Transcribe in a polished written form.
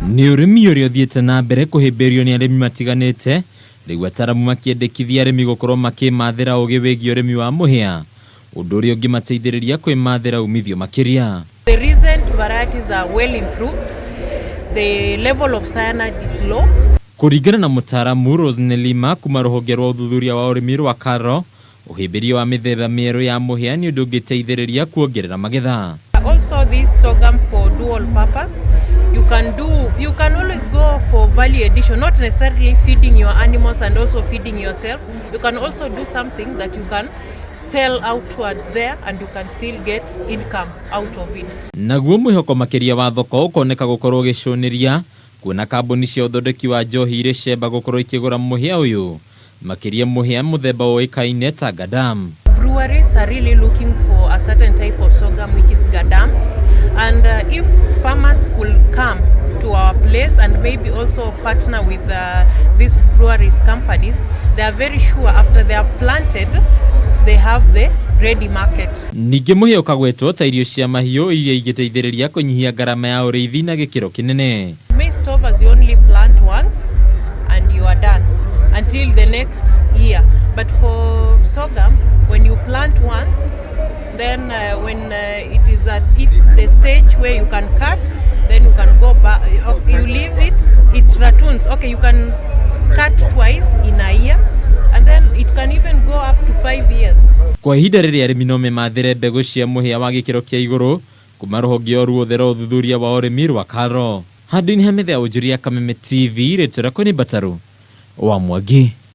Nĩ ũrĩmi ũrĩa ũthiĩte na mbere kũhĩmbĩrio nĩ arĩmi matiganĩte, rĩu ataramu makĩendekithia arĩmi gũkorwo makĩmathĩra ũgĩ wĩgiĩ ũrĩmi wa mũhĩa, ũndũ ũrĩa ũngĩmateithĩrĩria kwĩmathĩra umithio makĩria. The recent varieties are well improved. The level of cyanide is low. Kũringana na mũtaaramu Rose Nelima kuma rũhonge rwa ũthuthuria wa ũrĩmi rwa KALRO, ũhĩmbĩria wa mĩthemba mĩerũ ya mũhĩa nĩ ũndũ ũngĩteithĩrĩria kuongerera magetha. Also, this sorghum for dual purpose. You can always go for value addition, not necessarily feeding your animals and also feeding yourself. You can also do something that you can sell outward there and you can still get income out of it. Naguo mwĩhoko makĩria wa thoko ũkoneka gũkorwo ũgĩcũnĩria kuona kambuni cia ũthondeki wa njohi irĩ cemba gũkorwo ikĩgũra mũhĩa ũyũ, makĩria mũhĩa mũthemba ũĩkaine ta Gadam. Breweries are really looking for a certain type of sorghum, which is Gadam, and if farmers could come to our place and maybe also partner with these breweries companies, they are very sure after they have planted, they have the ready market. Ningĩ mũhĩa ũkagwetwo ta irio cia mahiũ iria ingĩteithĩrĩria kũnyihia ngarama ya ũrĩithi na gĩkĩro kĩnene. Maize stovers, you only plant once and you are done until the next year. But for sorghum, when you plant once, then when it is at the stage where you can cut, then you can go back. You leave it, it ratoons. Okay, you can cut twice in a year, and then it can even go up to 5 years. Kwa ihinda rĩrĩ arĩmi no memathĩre mbegũ cia mũhĩa wa gĩkĩro kĩa igũrũ kuma rũhonge o ruothe rwa ũthuthuria wa ũrĩmi rwa KALRO. Handũ-inĩ ha metha ya ũnjũria Kameme TV, rĩtwa rĩakwa nĩ Mbataru wa Mwangi.